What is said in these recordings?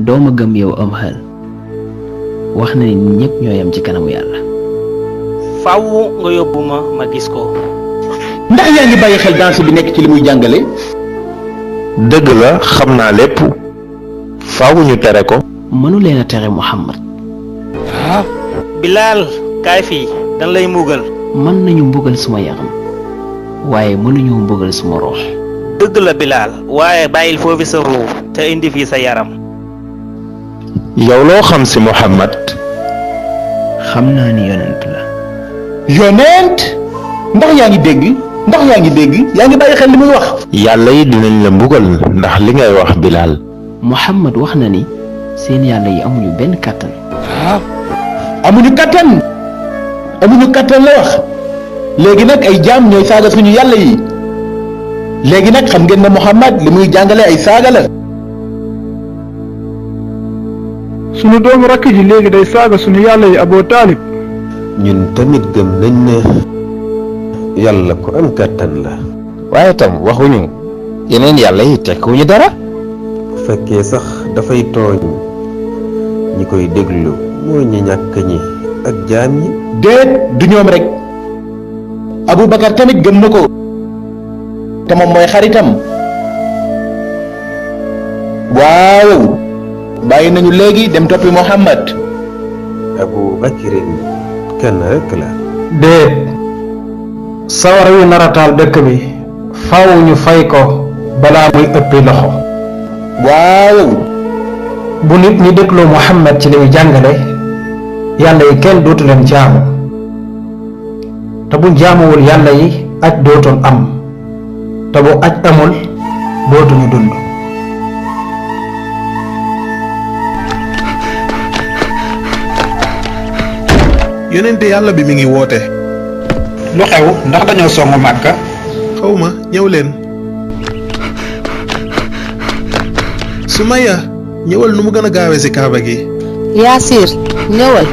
dooma gëm yow am xel wax na ni ñëpp ñoo yam ci kanamu yàlla. faaw nga yóbbu ma gis ko. ndax yaa ngi bàyyi xel danse bi nekk ci li muy jàngale. dëgg la xam naa lépp faaw ñu tere ko. mënu leen a tere Muhammad. Bilal kaay fii dan lay mbugal. mën nañu mbugal suma yaram waaye mënuñu mbugal suma ruux. dëgg la Bilal waaye bàyyil foofu sa ruux te indi fii sa yaram. yow loo xam ci Muhammad. xam naa ni yonent la. yonent ndax yaa ngi dégg yaa ngi bàyyi xel li muy wax. yàlla yi dinañ la mbugal ndax li ngay wax Bilal. Muhammad wax na ni seen yàlla yi amuñu benn kàttan. amuñu kàttan la wax. léegi nag ay jaam ñooy saaga suñu yàlla yi. léegi nag xam ngeen ne Muhammad li muy jàngale ay saaga la. sunu doomu rakk ji léegi day saaga sunu yàlla yi Abu Taalib. ñun tamit gëm nañ ne yàlla ku am kàttan la. waaye tam waxuñu yeneen yàlla yi tekkuñu dara. bu fekkee sax dafay tooñ ñi koy déglu moo ñi ñàkk ñi ak jaam yi. déet du ñoom rek. Abubakar tamit gëm na ko. te moom mooy xaritam. waaw bàyyi nañu léegi dem toppi Muhammad. Abu Bakrin kenn rek la. déet sawara wi narataal dëkk bi faaw ñu fay ko balaa muy ëppi loxo. waaw bu nit ñi dégloo Muhammad ci li muy jàngale yàlla yi kenn dootu leen jaamu te bu jaamuwul yàlla yi aj dootul am te bu aj amul dootuñu dund. yonente yàlla bi mi ngi woote. lu xew ndax dañoo songu Màkka. xawma ñëw leen. Sumaya ñëwal nu mu gën a gaawee ci kaaba gi. Yaasir ñëwal.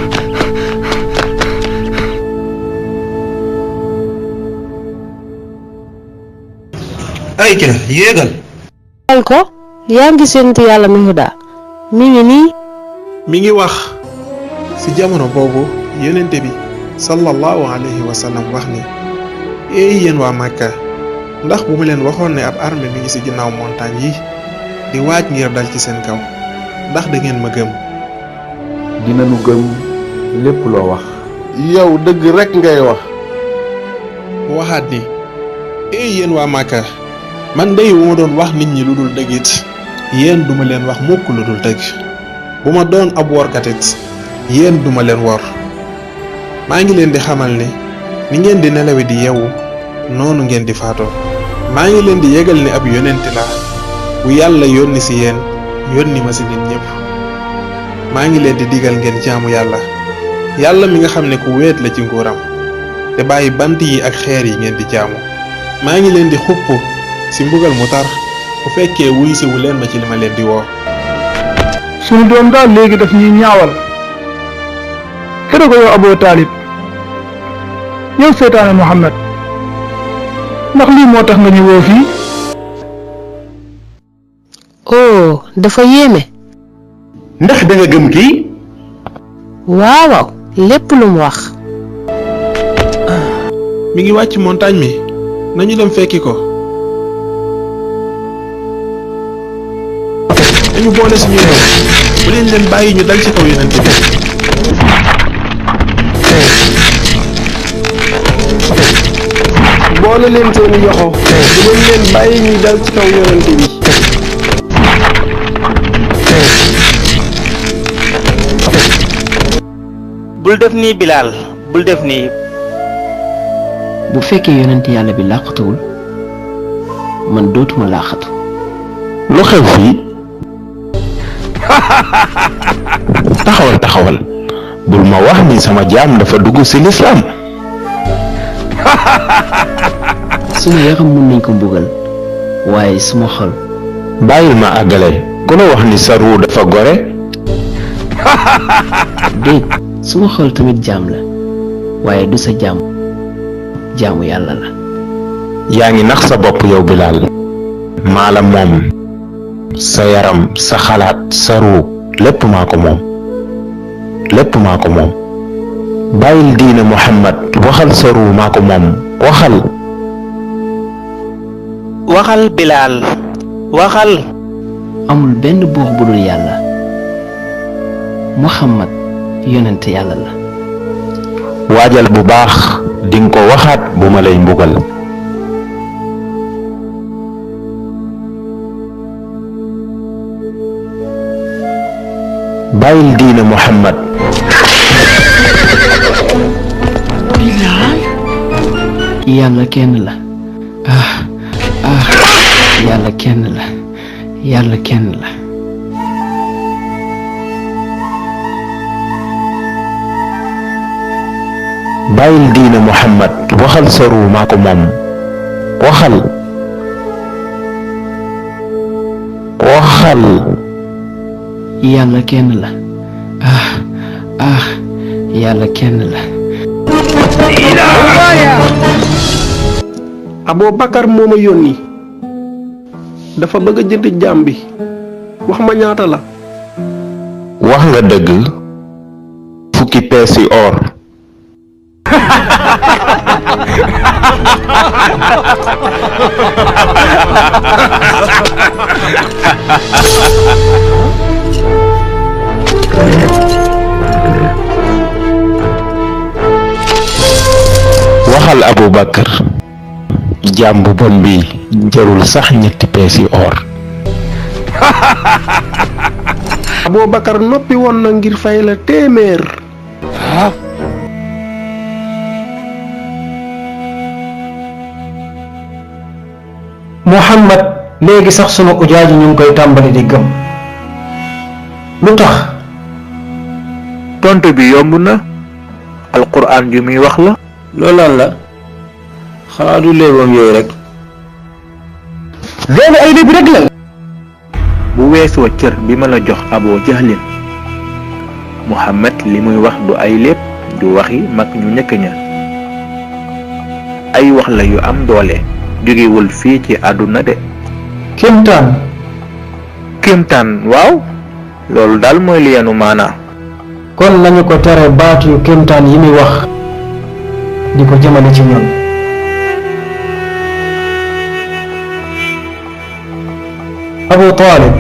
ay ca yéegal. xool ko yaa ngi séntu yàlla mi huda mi ngi nii. mi ngi wax ci jamono boobu yonente bi sallallahu alayhi wa sallam wax ni eey yéen waa Màkka ndax bu mu leen waxoon ne ab armée mi ngi ci ginnaaw montagne yi di waaj ngir dal ci seen kaw ndax da ngeen ma gëm. dinañu gëm lépp loo wax. yow dëgg rek ngay wax. waxaat ni eey yéen waa Màkka man day bu ma doon wax nit ñi lu dul dëgg it yéen duma leen wax mukk lu dul dëgg bu ma doon ab workat it yéen duma leen wor. maa ngi leen di xamal ni ni ngeen di nelawe di yeewu noonu ngeen di faatoo. maa ngi leen di yëgal ni ab yonent la bu yàlla yónni ci yéen yónni ma ci nit ñépp. maa ngi leen di digal ngeen jaamu yàlla mi nga xam ne ku wéet la ci nguuram te bàyyi bant yi ak xeer yi ngeen di jaamu. maa ngi leen di xupp ci mbugal mu tar bu fekkee wuy si wu leen ma ci li ma leen di woo. sunu doom daal léegi daf ñuy ñaawal. kër ko yow Abu Taalib yow seetaane Muhammad ndax lii moo tax nga ñu woo fii. oh dafa yéeme. ndax da nga gëm kii. waaw lépp lu mu wax. mi ngi wàcc montagne mi nañu dem fekki ko. dañu boole suñu réew bu leen leen bàyyi ñu dal ci kaw yonent bi. boole leen seeni yoxo bu leen leen bàyyi ñuy dal ci kaw yonent bi. bul def nii Bilal bul def nii. bu fekkee yonent yàlla bi làqatuwul man dootuma làqatu. lu xew fii. taxawal bul ma wax ni sama jaam dafa dugg ci lislaam. suma yaram mën nañ ko mbugal waaye suma xol. bàyyil ma àggale ku la wax ni sa ruu dafa gore. déet suma xol tamit jaam la waaye du sa jaam jaamu yàlla la. yaa ngi nax sa bopp yow Bilal. maa la moom sa yaram sa xalaat sa ruu lépp maa ko moom lépp maa ko moom bàyyil diine Muhammad waxal sa ruu maa ko moom waxal waxal Bilaal waxal. amul benn buur bu dul yàlla Muhammad yonent yàlla la. waajal bu baax dinga ko waxaat bu ma lay mbugal. bàyyil diine Muhammad. yàlla kenn la yàlla kenn la yàlla kenn la. bàyyil diine Muhammad waxal sa ruu maa ko moom waxal waxal. yàlla kenn la yàlla kenn la. Abubakar moo ma yónni dafa bëgg a jënd jaam bi wax ma ñaata la. wax nga dëgg fukki peesi or. waxal Abubakar jaam bu bon bi jarul sax ñetti peesi or. Abubakar noppi woon na ngir fay la téeméer. Muhammad léegi sax sunu ujaaji ñu ngi koy tàmbali di gëm lu tax. tontu bi yomb na alquran ju muy wax la. loolu la xanaa du léebam yooyu rek. loolu ay léeb rek la. bu weesoo cër bi ma la jox Abu Jahlin Muhammad li muy wax du ay léeb du waxi mag ñu ñëkk ña ay wax la yu am doole jógewul fii ci àdduna de. kéemtaan waaw loolu daal mooy li yenu maanaa. kon nañu ko tere baat yu kéemtaan yi muy wax di ko jëmale ci ñoom. Abu Talib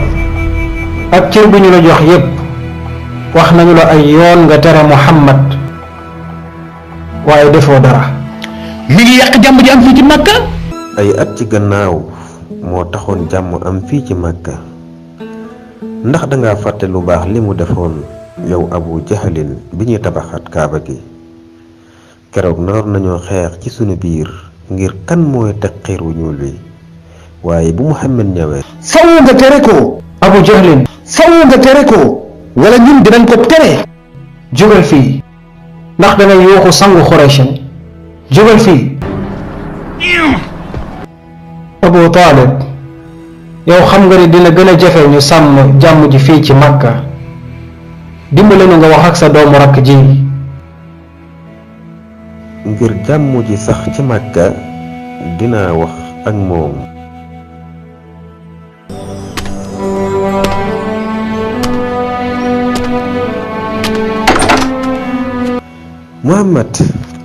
ak cër bi ñu la jox yépp wax nañu la ay yoon nga tere Muhammad waaye defoo dara. mi ngi yàq jàmm ji am fii ci Makka. ay at ci gannaaw moo taxoon jàmm am fii ci Makka ndax danga fàtte lu baax li mu defoon yow Abu Jahlin bi ñuy tabaxaat kaaba gi keroog naroon nañoo xeex ci sunu biir ngir kan mooy teg xeer wu ñuul wi waaye bu Muhammad ñëwee. faw nga tere ko. Abu Jahlin faw nga tere ko wala ñun dinañ ko tere. jógal fii ndax dangay yuuxu sangu Xuraysh jógal fii. Abu Talib yow xam nga ni dina gën a jafe ñu sàmm jàmm ji fii ci Makka dimbale nu nga wax ak sa doomu rakk ji. ngir jàmm ji sax ci Makka dinaa wax ak moom. Muhammad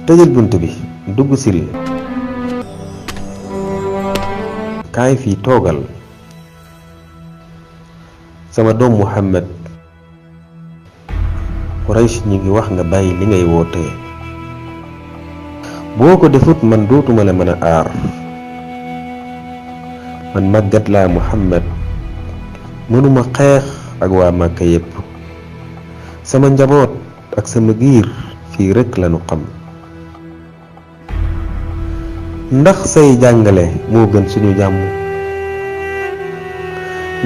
tëjal bunt bi dugg sil kaay fii toogal sama doom Muhammad Quraysh ñi ngi wax nga bàyyi li ngay woote boo ko defut man dootuma la mën a aar man màggat laa Muhammad mënuma xeex ak waa Màkka yépp sama njaboot ak sama giir fii rekk lañu xam ndax say jàngale moo gën suñu jàmm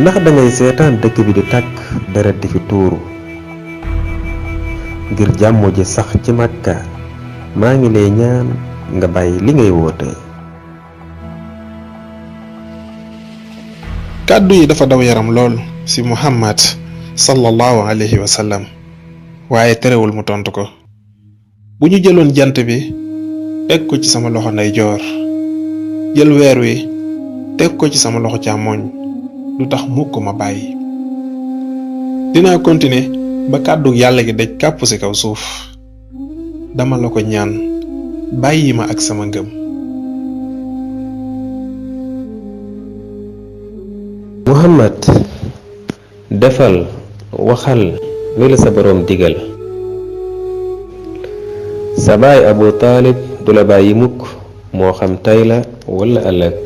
ndax dangay seetaan dëkk bi di tàkk deret di fi tuuru ngir jàmm ji sax ci Makka maa ngi lay ñaan nga bàyyi li ngay woote. kàddu yi dafa daw yaram lool ci Muhammad sallallahu alayhi wa sallam waaye terewul mu tontu ko. bu ñu jëloon jant bi teg ko ci sama loxo ndeyjoor jël weer wi teg ko ci sama loxo càmmoñ lu tax mukk ma bàyyi dinaa continuer ba kàddu yàlla gi daj kàpp ci kaw suuf dama la ko ñaan bàyyi ma ak sama ngëm. Muhammad defal waxal li la sa boroom digal sa baay Abu Taalib du la bàyyi mukk moo xam tey la walla ëllëg.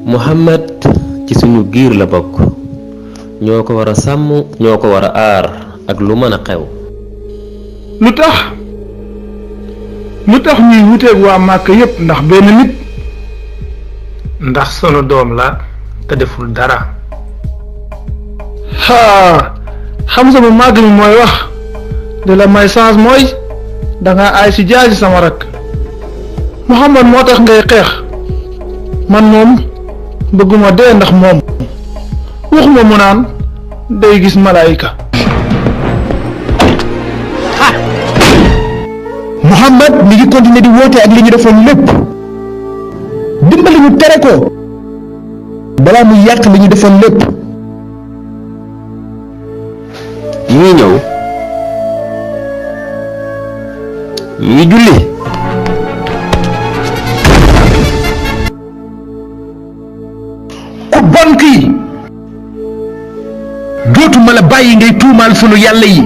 Muhammad ci suñu giir la bokk ñoo ko war a sàmm ñoo ko war a aar ak lu mën a xew. lu tax ñuy wuteeg waa Màkka yépp ndax benn nit. ndax sunu doom la te deful dara. Hamza bu màgg mi mooy wax di la may chance mooy danga aay ci jaasi sama rakk Muhammad moo tax ngay xeex man moom bëgguma dee ndax moom waxuma mu naan day gis malaayika. Muhammad mi ngi continuer di woote ak li ñu defoon lépp dimbali ñu tere ko balaa mu yàq li ñu defoon lépp. ñu ngi ñëw ñu ngi julli. ku bon kii dootuma la bàyyi ngay tuumaal sunu yàlla yi.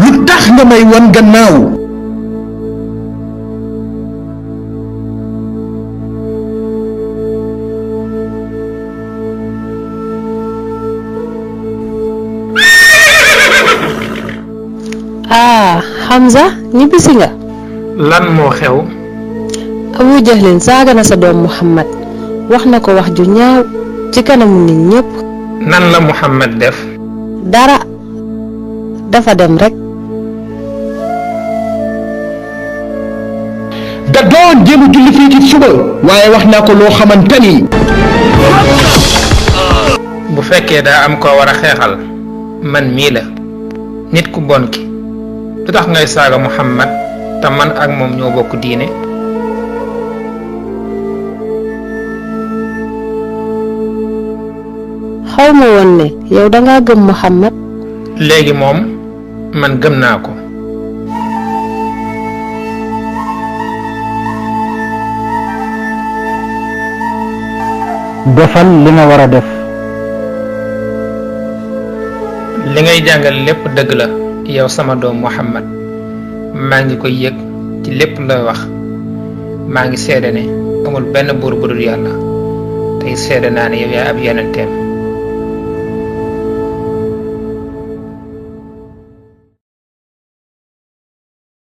lu tax nga may wan gannaaw. Hamza ñibbisi nga. lan moo xew. Abu Jahlin saaga na sa doom Muhammad wax na ko wax ju ñaaw ci kanamu nit ñépp. nan la Muhammad def. dara dafa dem rek. da doon jéem a julli fii ci suba waaye wax naa ko loo xamante ni. bu fekkee daa am koo war a xeexal man mii la nit ku bon ki lu tax ngay saaga Muhammad te man ak moom ñoo bokk diine. xawma woon ne yow danga gëm Muhammad. léegi moom man gëm naa ko. defal li nga war a def. li ngay jàngal lépp dëgg la yow sama doom Muhammad maa ngi koy yëg ci lépp looy wax maa ngi seede ne amul benn buur bu dul yàlla tey seede naa ne yow yaay ab yonenteem.